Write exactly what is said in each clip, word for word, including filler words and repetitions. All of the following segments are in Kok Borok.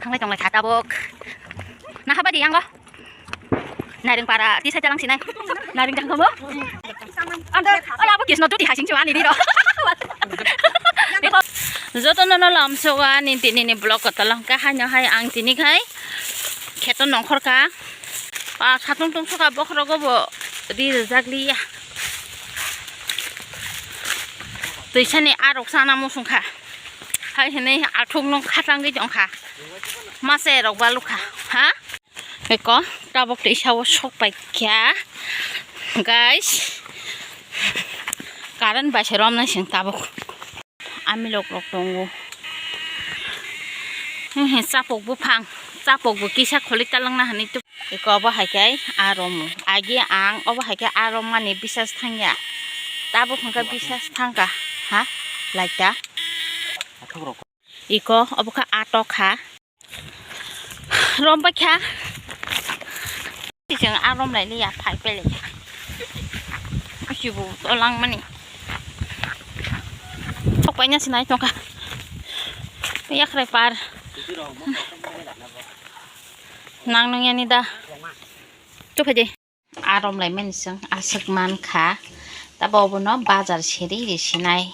Thanglai tonglai kha tabuk. Naha badi yango. Naring para tisa chalang sinai. Naring jang komo. Anda, ola abo kisno tuti hasing chuan ini do. Joto nono lamsoga ni tini ni vlog ko tolong ka haino hai ang tini khai kheto nongkhor ka. Pa satung tung soka bokhrogo bo ri rijak liya. Twisani arok sana musung kha. Hai hinui athuk nung khatangwi tongkha. Mase rok balukha. Ha? Eko tabok twi sao sok pai kha. Guys. Current bai se romnai sing tabok. Amilok rok tongo. He he chapok buphang. Chapok bo kisa kholi talangna hinui tuk. Eko obo hai khe arom. Agi ang obo hai khe arom mani bisas thangya. Tabok hwnkhe bisas thangkha. Ha? Laita. Iko obo kha atok kha. Rom bai kha. Chwng a rom lai liya phai pele. Kichibu tolang mani. Tok pai na sinai tongkha. Yakrai par. Nang nung yani da. Tu phaidi. Arom lai mani chwng aswk man kha. Tabo obono bazar seri ri sinai.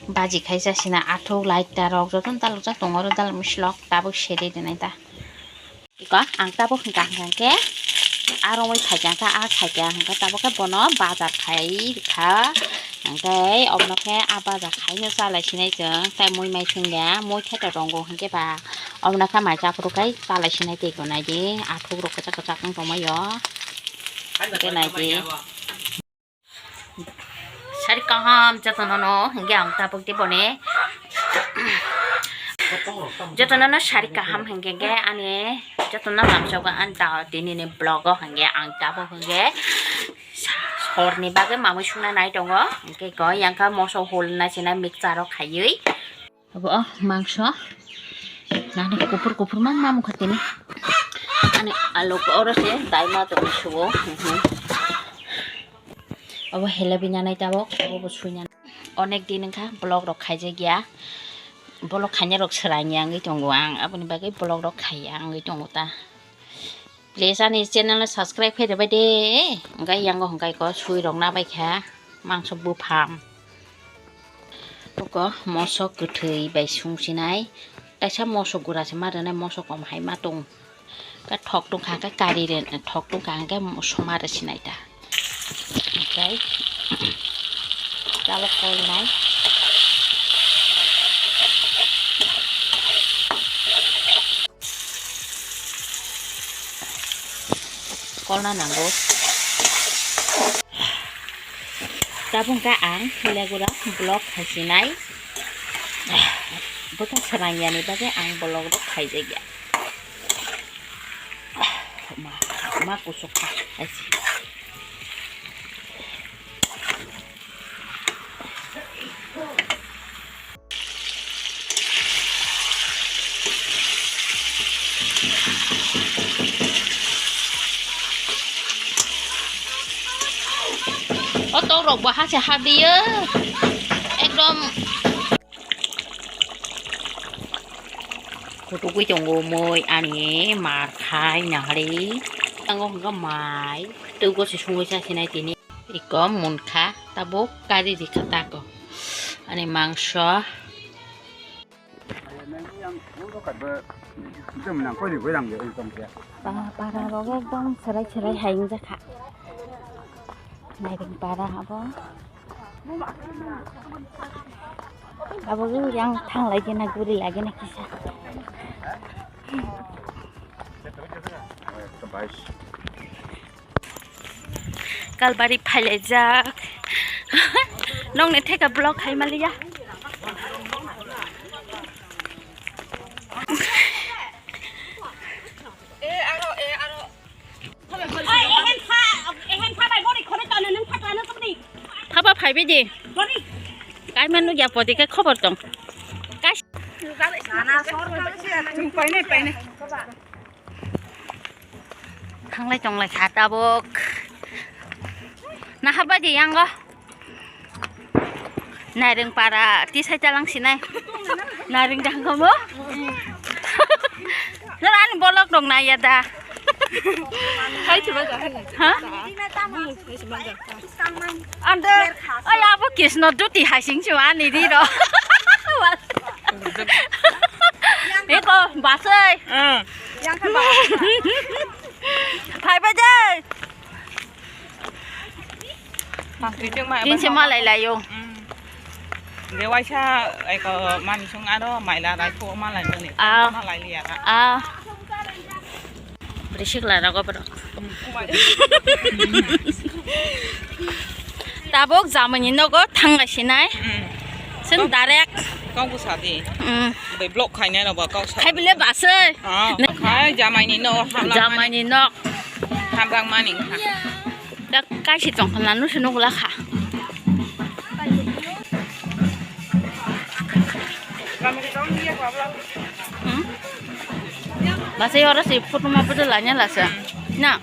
Baji khai cha sinai athuk light ta rok jotono dalok jak tongo oro dalok mislok tabuk seri rinai ta. Iko ang tabuk hwnkha hwnkha khe aromoi phaikha khe a khaikha hwnkha tabuk khe bono bazar khai kha. Hwnkhe obono khe a bazar khaino chalai sinai chwng tei mui mai thwngya mui khe to rongo hwnkhe ba obono khe mai chaphuru khai chalai sinai tei gonai di athuk rok kwchak kwchak wng tongmai o. Hwnkhe nai di. Sari kaham jotono no hingke ang tabuk di bone. Jotono no sari kaham hingke ke ani jotono lamsogo ani da tini ni vlog o hingke ang tabuk hingke sorni bagwi mamui suna nai tongo hingke ko yang kha moso hul na sina mixture o khaiwi. Abo o mangso. Nani kuphur kuphur ma mamung kha tini. Ani alok oro se daima tongwi subo. Mhm. Abo helebi nanai tabok, abo bo sui nanai. Onek din wngkha vlog rok khaijak ya. Vlog khaina rok swrang ya wngwi tongo ang. Aboni bagwi vlog rok khaiya wngwi tongo ta. Please ani channel no subscribe khe rwbai de. Hwnkhe yango hwnkhe ko sui rok na bai kha. Mangso buphang. Oko moso kwthwi bai sung sinai. Kaisa moso gura se ma rwnai moso kom hai ma tong. Ka thok tong kha ka kari re thok tong kha hwnkhe moso ma rw sinai ta. Okai. Tabok kol nai. Kolna nango. Tabuk khe ang legura vlog khaisinai. Bwkha swrang yani bagwi ang vlog rok khaijak ya. Ma, ma kusuk kha, aisi. O tok rok bo ha se ha diyo. Ekdom. Kutukwi tongo mui ani mar khai nahari. Tango hwnkha mai. Tei gose sungwi cha sinai tini. Iko munkha tabuk kari rikha tako. Ani mangso. Para, para rok ekdom serai serai hai wngjakha. Nairing para abo. Abo yang thang lai gena guri lai gena kisa. Kalbari phailaijak. Nongni theka vlog hai maliya. Thapa phaibai di. Kaima nukya podi khe khobor tong. Kai. Thanglai tonglai kha tabuk. Naha badi yango. Naireng para tisai talang sinai. Naireng jangkamo. Nara ani bolok rok nai ya da. Hai chuba ja. Ha? Ande, ay abo Krishna duty hai sing chu ani di ro. Eko basai. Phai ba jai. Tin se malai lai yo. De waisa eko mani sung aro maila rai ko malai ni. Ah. Malai liya. Ah. Brisik la rago bro. Tabuk jamani nogo thangga sinai. Sen direct. Kau busa di. Bai block khainai no ba kau sa. Khai bile basai. Ah. Khai jamani no. Jamani no. Hamrang mani. Dak kaisi tongkha nanu sunu gula kha. Hmm? Masa yoro si photo ma photo lanya lasa. Na.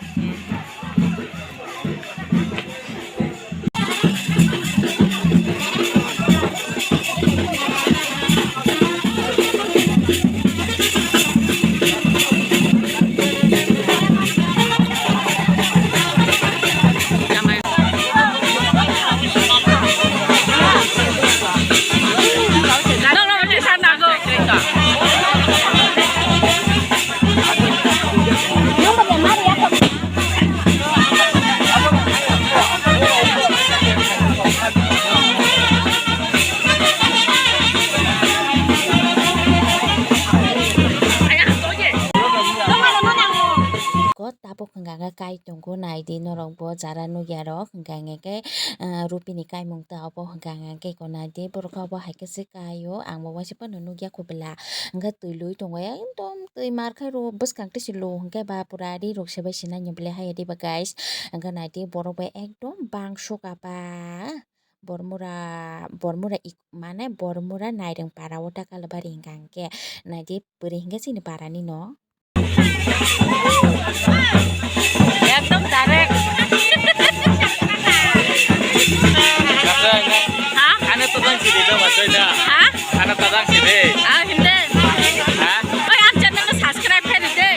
Ko tabuk hwnka hwnkhe kai tongo, nai di norok bo jara nukya rok, hwnka hwnkhe, ah, Rupini kaimung ta obo hwnka hwnkhe ko nai di borok obo hai khe se kai o, ang bo waisa phano nukya kho bwla. Hwnkhe twi lui tongo, ekdom twi mar khai ro bwskang twi se lo hwnkhe ba pura ri rok se bai se nai ni bwle hai ya diba guys. Hwnkhe nai di borok bai ekdom bang suka ba. Bormura, Bormura ik-, mane Bormura Naireng para o ta Kalabari hwnka hwnkhe nai di bwrwi hwnkhe chini para ni no. Ekdom direct. Ha? Ano to dang sidi do, masoy da. Ha? Ano to dang sidi. Ah, hindi. Ha? Oy, ang channel no subscribe khe di de.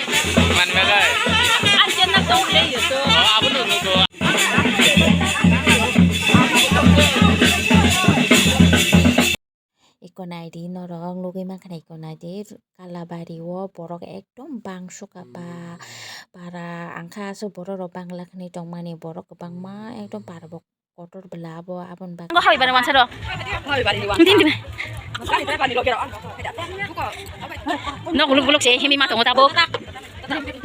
Man magai. Ang channel tong le YouTube. Oh, abo no nugo. Iko nai di norok nugui mankha na iko nai di Kalabari o borok ekdom bang suka ba para angkha aswk borok rok bangla khwnwi tongmani borok kwbangma ekdom para bo kotor bwla abo aboni bagwi. Bo hai bana wansa do. Dim dim. Nok buluk buluk se himi ma tongo tabo.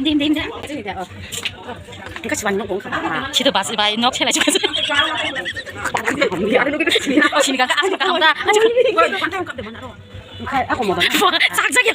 Dim, dim, dim. Engka sibani nok bongkha. Sito bas bai nok selai. Sini kaka ang kaka da. Sak sak ya.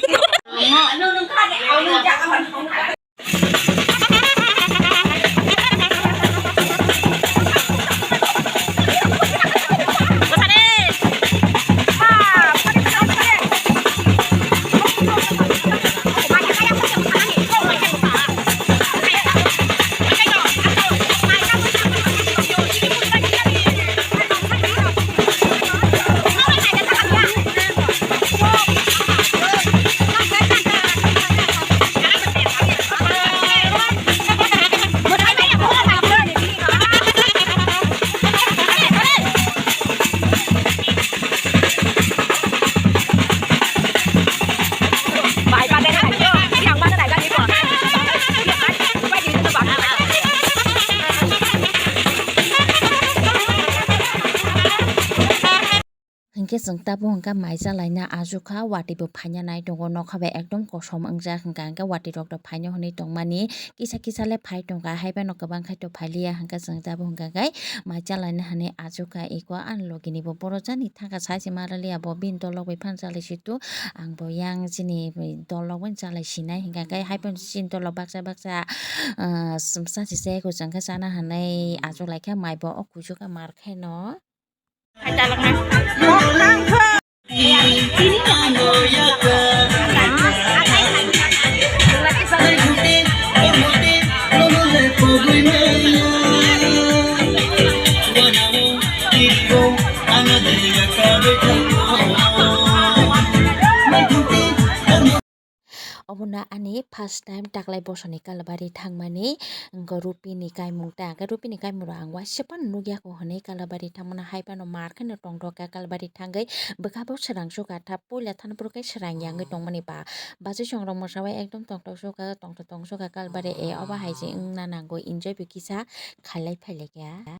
Hinkhe chwng tabuk hwnkha mai chalaina achukha, watwi bo phaina nai tongo, nokha bai ekdom kosom wngjak, hwnkha hwnkhe watwi rok rok phaino hwnwi tongmani, kisa kisa le phai tongkha, haiphano kwbang khai to phailiya, hwnkha chwng tabuk hwnkha khai mai chalaina hwnwi achukha, eko ani logi ni bo borok jani thangkha sai se ma rwliya, bo bini dolok bai phano chalai situ, ang bo yang chini dolok bai chalai sinai, hwnkha khai haiphano chini dolok baksa baksa, ah, chasi se eko chwng khe chana hwnwi achuk laikha, mai bo o kuchukha mar khaino. Bono ani first time taklai bosoni Kalabari thangmani, wngkha Rupini kaimung ta. Hwnkhe Rupini kaimung rok ang waisa phano nukya kho hwnwi Kalabari thangmano hai phano mar kheno tongthokya Kalabari thangwi bwkha bo swrang sukha tha puila thani phuru khe swrang yangwi tongmani ba. Bachwi chongrok mwsawai ekdom tongthok sukha tongthok tong sukha Kalabari e obo hai se wngna nango enjoy bo kisa khailai phailaikha.